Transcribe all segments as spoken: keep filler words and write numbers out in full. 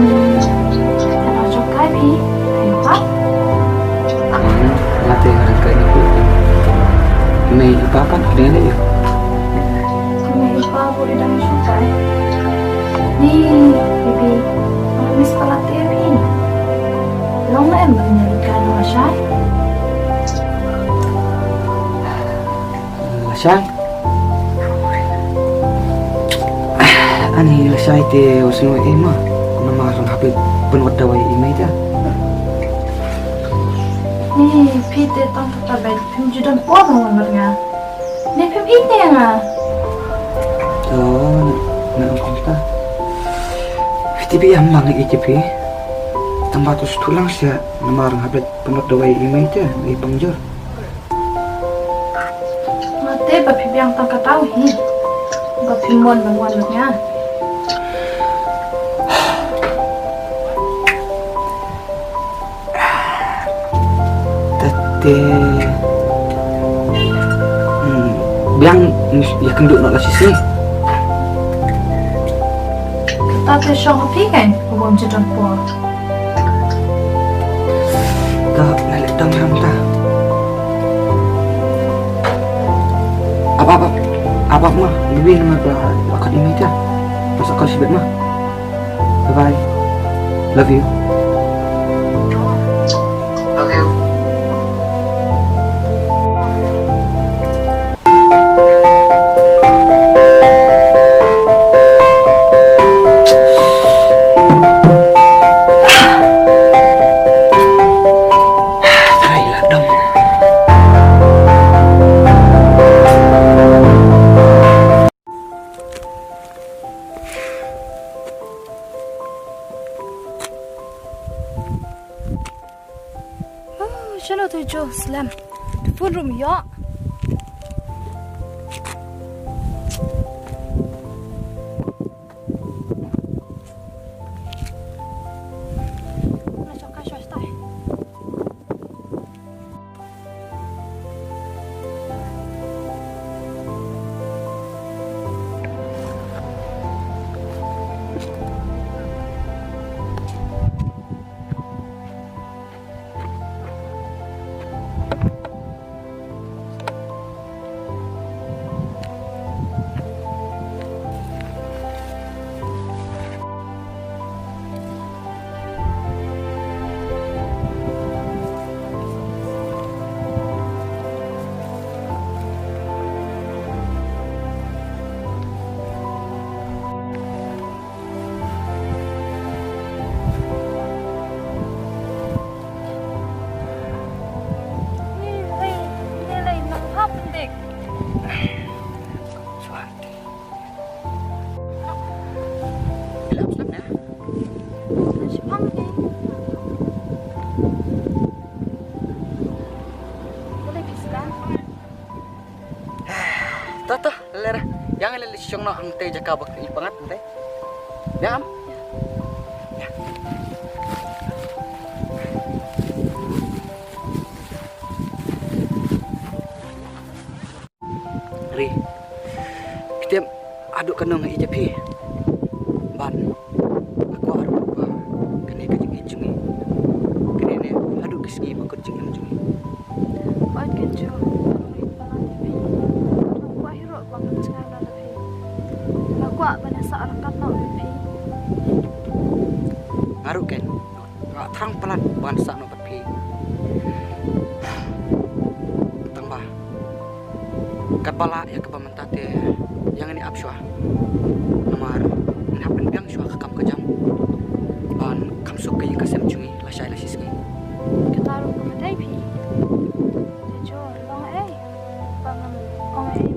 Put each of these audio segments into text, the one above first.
Ka jong kai phi, phi pa? Nga te nga kai ni ku. Me i pa kan kene le. Me i pa bu dang shu kai. Ni, bibi, ang mis pala te phi. Long na em ba ni kai no shai. Lashai. Ani lashai te u sngew eh ma. Namar nga hap ban wad dawai i mei te. Ni phi te tang kata bai phim ju don por ban wan bad nga. Ni phim i ne nga. To na ong kumta. Phi te bi am lang i te phi. Tang ba to stu lang sia namar nga hap ban wad dawai i mei te i pangjor. Mate ba phi biang tang kata hi. Ba phi mon ban wan bad nga. Tate. Hmm, biang ya kynduh noh la shisien. Kata te shong phi kan, u bym jadon por. Ka nga leh dang ram ta. Ap ap ap. Ap ap ma. Bibi nama ba akat ini ta. Pas akal sibet ma. Bye bye. Love you. Love you. Oh, shano te jo slem. Te phone room yo. Na chok ka shwa stai. To to, lera. Yang lele shong no hangte jaka bak i pangat te. Ya am. Ri. Phi tip haduh katno nga ïeit ïa phi. Bad nga kwah ruh ba kane ka jingïeit jong ngi, kane ne haduh ki sngi ba kut jingim jong ngi. Oi Kynju, nga ïeit palat ïa phi. Nga kwah hi ruh ba ngan jngai noh ïa phi. Nga kwah ban ïasah ryngkat noh ïa phi. Nga ruh Kynju. Nga thrang palat ban sah noh bad phi. Tang ba katba lah ïa kaba mynta te ïa ngin ïa ap shuwa. Namar ngin hap ban biang shuwa ka kam ka jam. Ban kham suk ka ïing ka sem jong ngi lashai lashisngi. Kata ruh ka batai phi. Te jo long ei. Ba ngam ong ei.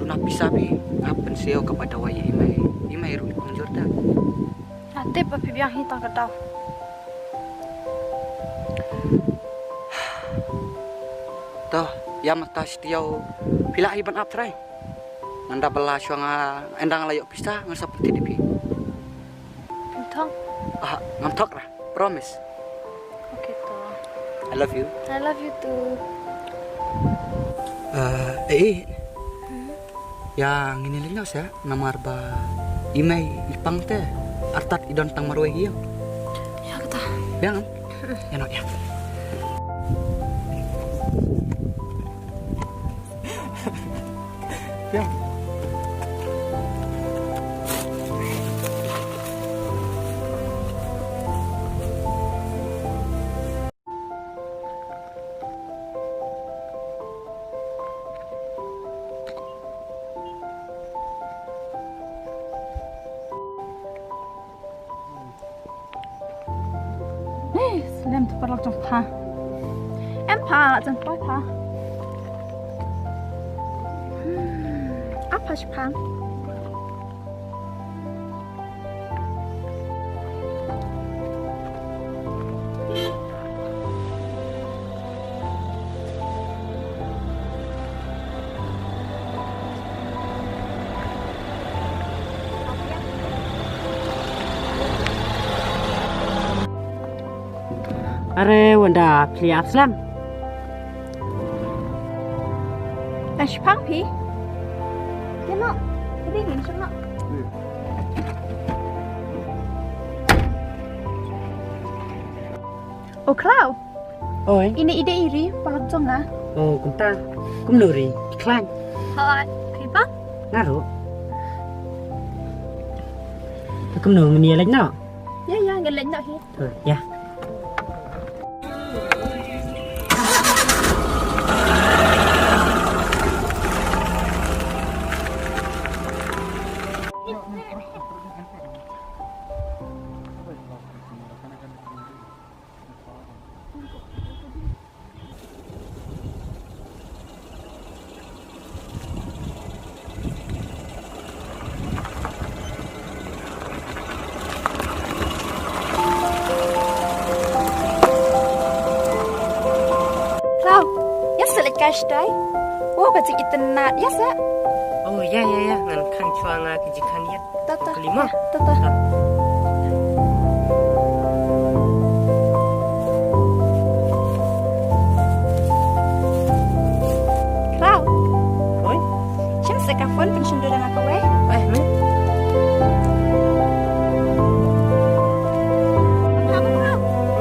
Na pisa phi, nga pynsiew kaba dawai ïa i mei, i mei ruh i pang jur da. Nga tip ba phi biang hi tang ka daw. To, ïa mata shi taïew phi lah hi ban ap trai. Ngan da bala shuwa nga, ynda nga la ïoh pisa ngan sa pyntip ïa phi. Pynthong. Ah, ngam thok ra. Promise. Okay to. I love you. I love you too. Ah, eh, eh. Hmm? Ïa ngin ïa leit noh sha, namar ba i mei i pang te artat i don tang marwei ïa. Ïa kata. Biang kan? Ïa noh ïa. Biang. Eh, slem tu paralok jong pha. Em pha, la jan poi pha. Hmm, apa shi pha? Are wanda pli ap slam. Ai, shipang phi. Keno, phi ding in shano. O Khlaw. Oi. Ine i dei i ri, paralok jong nga. O, kumta. Kumno ri, khlaiñ. Hoi, phi bang? Nga ruh. Kumno ngin ïa leit noh? Ïa, ïa, ngin leit noh hi. Oi, ïa. Khlaw, ïa sa leit kai stai. O, ka jingitynnad, ïa sa. O, ïa, ïa, ïa, ngan khang shuwa nga ka jingkhang ïa. Ta, ta. Ka lima. Ta, ta. Ta. Khlaw. Oi. Shim sa ka phone, pynshim duh da nga kawei. Ai, me.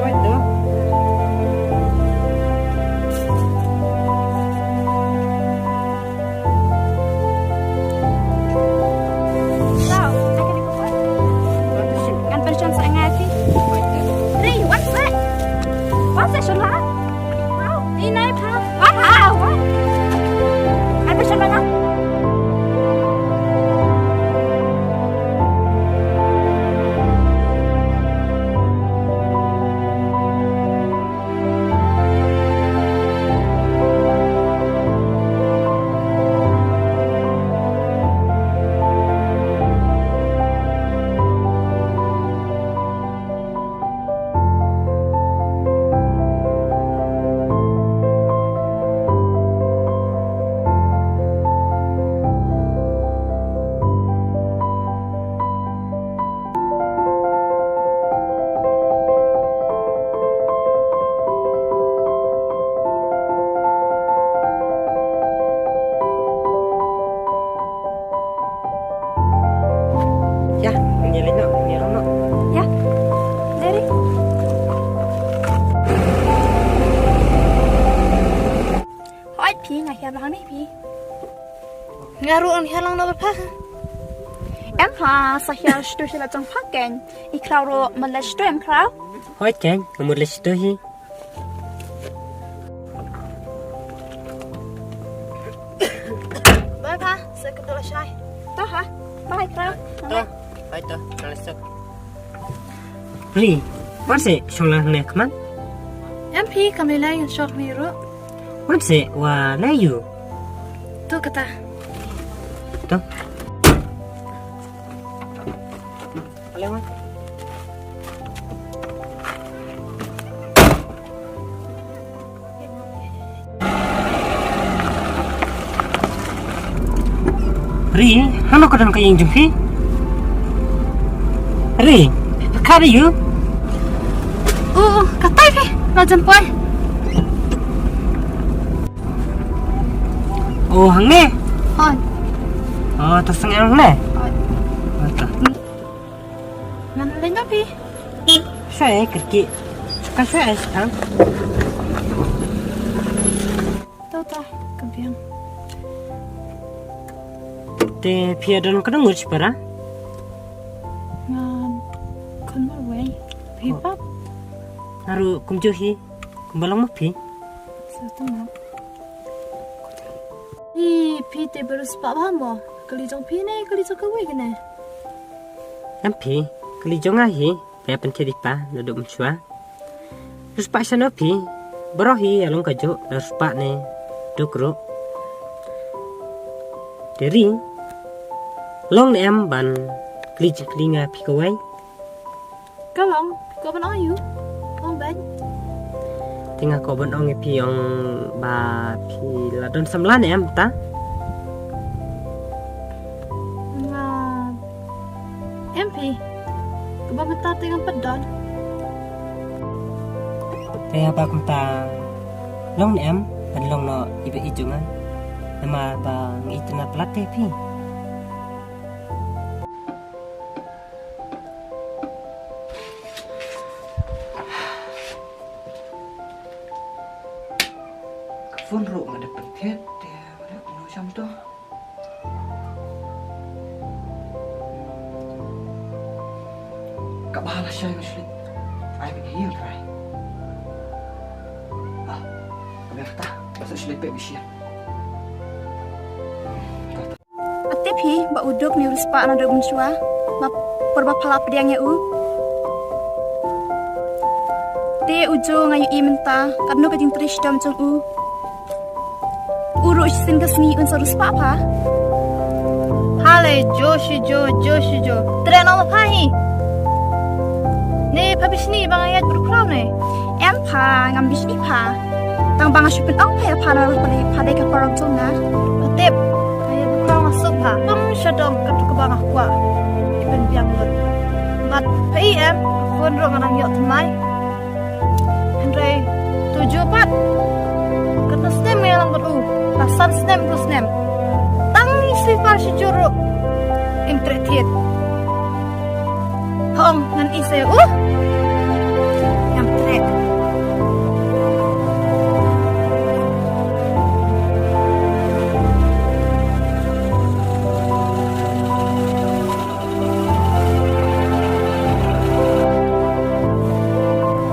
Oi, to. Wow, I can record. Ngan pynshong sa nga ti. Three, one, set. One, set, shong ha. Wow, ni nai pha. Wow, wow. Ngan pynshong nga. Ïa, ngin ïa leit noh, ngin ïa long noh. Ïa. Dei. Hooid phi, nga hiar lang ne phi. Nga ruh ngan hiar lang noh bad pha. Em pha, sa hiar shuh shuh la jong pha keiñ. I Khlaw ruh mut leit shuh em Khlaw. Hooid keiñ, nga mut leit shuh hi. Bye pha, sa ka dala shai. To ha, bye Khlaw. To, bye to, ngan leit shuh. Ri, wan seh shong lang ne kman. Em phi, kam lei lei ngan shong ne ruh. Wan seh wa lei yu. To kata. To. Ri, hano ka don ka ïing jong phi? Ri, ka ri yu? Oh, ka tai phi, la jan poi. Oh, hangne? Hoi. Oh, ta seng hangne? Hoi. Oh, ta. Ngan leit noh phi. Sha eh, ka ki. Ka sha eh, sha. To ta, ka biang. Te phi don ka ngut shipara? Nga khun marwei. Phi pap? Nga ruh kumjuh hi. Kumba long ma phi? Sa tang ma. Ih, phi te ba riewspah bha mo. Kali jong phi ne, kali jong kawei kane? Em phi, kali jong nga hi. Ba ïa pynthied ïa i pa naduh mynshuwa. Riewspah shano phi? Baroh hi ïa long kajuh, riewspah ne duk ruh. Te Ri, long ne em ban kylli jingkylli nga phi kawei? Ka long, phi kwah ban ong ïa u? Ong bad. Te nga kwah ban ong ïa phi ong ba phi la don samla ne em ta? Nga Em phi, kaba mynta te ngam pat don. Te haba kumta long ne em ban long noh i ba i jong nga. Namar ba nga itynnad palat te phi. Ka phone ruh nga da pynthied te nga da kumno jam to. Kaba lashai nga shu leit. Ai bad ïa u trai. Ah, kaba kata, nga shu leit peit bad shisha. Phi tip hi ba u Duk ne u riewspah naduh mynshuwa. Ba por ba pha la pdiang ïa u. Te u Jo nga ïohi mynta katno ka jingtrei shitom jong u. U ruh shisien ka sngi un sa riewspah pha. Hale Jo shi Jo, Jo shi Jo. Treh noh ma pha hi. Ne pha bishni ba nga ïaid bad u khraw ne? Em pha, ngam bishni pha. Tang ba nga shu pynong pha ïa pha namar pha dei, pha dei ka paralok jong nga. Pha tip, nga ïa bad u khraw nga suk pha. Tang sha dong katto kaba nga kwah. I pynbiang lut. Bad pha i em, ka phone ruh nga dang ïoh thymmai. Hynrei to Jo pat, katno snem nga ïalang bad u? La san snem, hynriew snem. Tang i sweeper shi Jo ruh ngim treh thied. Hooid, ngan ïeh ïa u. Ngam treh.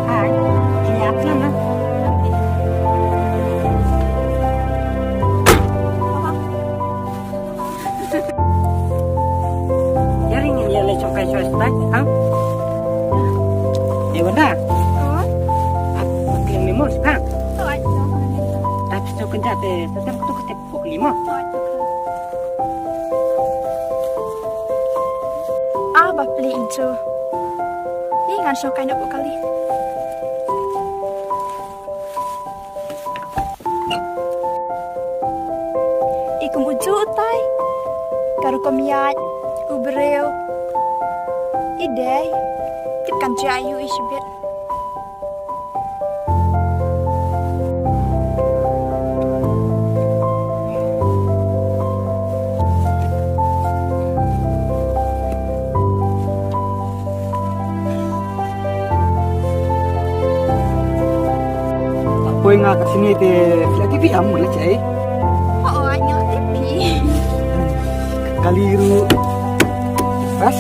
Hai, ïa, kenapa? Ïa ring ïa le chongkai choi stai, ha? Eh, Wanda. Oh. Ap, ap, yang memos, ha? Oh, ai, no, no, no. Tapi so kenja te, tetap tu ketep pok lima. Oh, ai, tu. Ah, bapli inchu. Ni ngan shong kai na bu kali. I kum u ju utai. Ka rukom ïaid u briew. I dei. Tip kan jia ïa u i shibit. Poi nga ka sini te phi la tipi am mula cai. Oh, oh, nga la tipi. Kali ru. Pas.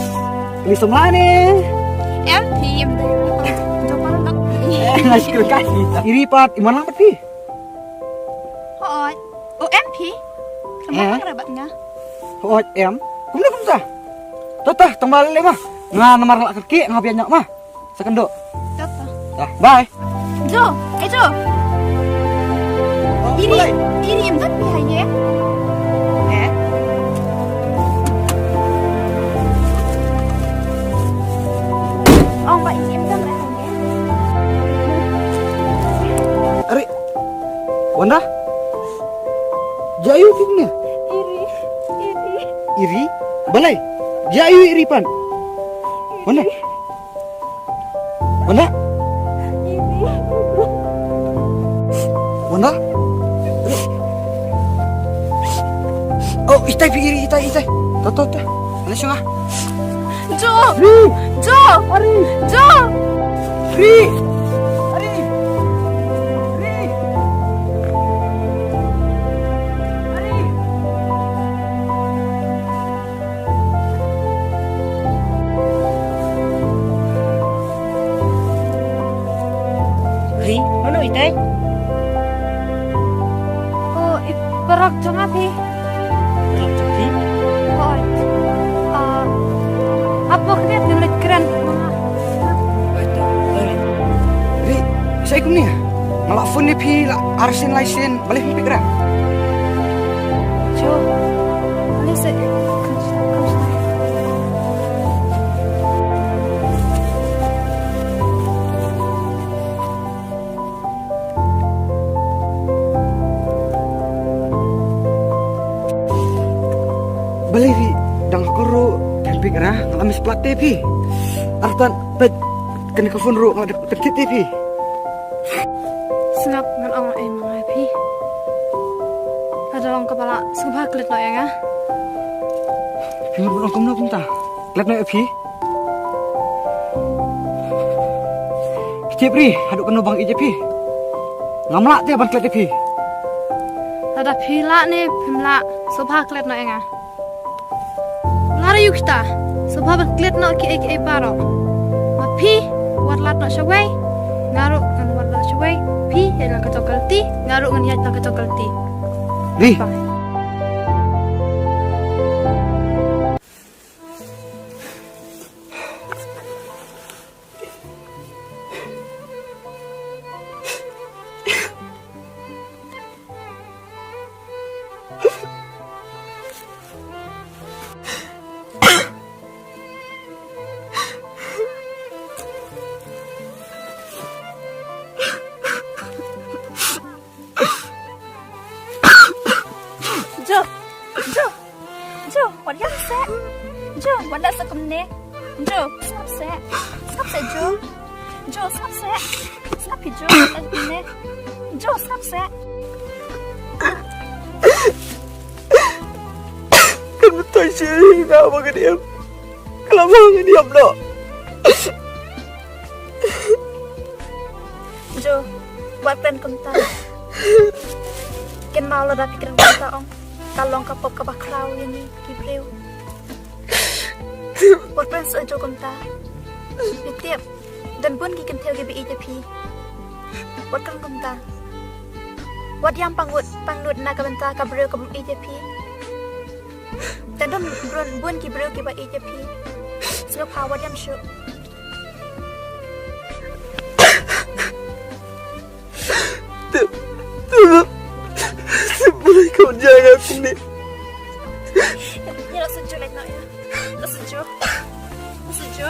Kali semane. Em phi em dai. Jom parang tak phi. Eh, ngai sikil kasi. Iri pat iman lang pat phi. Hooid. O em phi. Sama Eh? Rabat nga. Hooid em. Kumno kumta. Tota, tang ba le ma. Nga namar la kaki nga bian nyak ma. Sa kynduh. Tota. Dah, bye. Jo, eh Jo. Oh, iri, bye. Iri em dot phi ha ye. Eh. Iri? Balei? Ïa aïu iri pat? Wanda? Wanda? Wanda? Oh, itai phi iri, itai, itai. To, to, to. Ani shunga. Jo! Ri! Jo! Ari! Jo! Ri! Ari! Ri! Ari! Ri, mano itai? Oh, i paralok jong nga phi. Paralok jong phi? Hooid. Ah, hapoh khyndiat ngin leit kren. Ri, sa kumne. Nga la phone ïa phi la arsien laisien. Balei phim peit rah? Jo. Balei sa? Balei phi dang ha kor ruh phim peit rah? Nga la miss palat te phi. Artat peit kane ka phone ruh nga la dep kit te phi. Sngap, ngan ong ei ma nga ïa phi. Lada long kaba lah, sngewbha klet noh ïa nga. Phi mut ban ong kumno kumta? Klet noh ïa phi. Ki tip ri, haduh katno ba nga ïeit ïa phi. Ngam lah te ban klet ïa phi. Lada phi lah ne phim lah, sngewbha klet noh ïa nga. Lada ïoh kita, sngewbha ban klet noh kiei kiei baroh. Ma phi, wat lad noh shawei, nga ruh ngan wat lad shawei, phi ïaid lang ka jong ka lynti, nga ruh ngan ïaid lang ka jong ka lynti. Ri. Bye. Jo, Jo, Jo, wat ïam seh. Jo, wat leh seh kumne. Jo, sngap seh. Sngap seh, Jo. Jo, sngap seh. Sngap hi, Jo, wat leh seh kumne. Jo, sngap seh. Kan betul sih nga ba ngan ïam. Ka la ba ngan ïam noh. Jo, wat kren kumta. Kynmaw lada phi kren kumta ong, ka long ka pop kaba khraw ïa ngi ki briew. Wat kren shuh Jo kumta. Phi tip, don bun ki kynthei kiba ïeit ïa phi. Wat kren kumta. Wat ïam pangnud, pangnud na ka bynta ka briew kaba ïeit ïa phi. Te don bun, bun ki briew kiba ïeit ïa phi. Sngewbha wat ïam shuh. Te, te, te, balei ka wan jia ïa nga kumne? Ïa, la shu Jo leit noh ïa. La shu Jo. La shu Jo.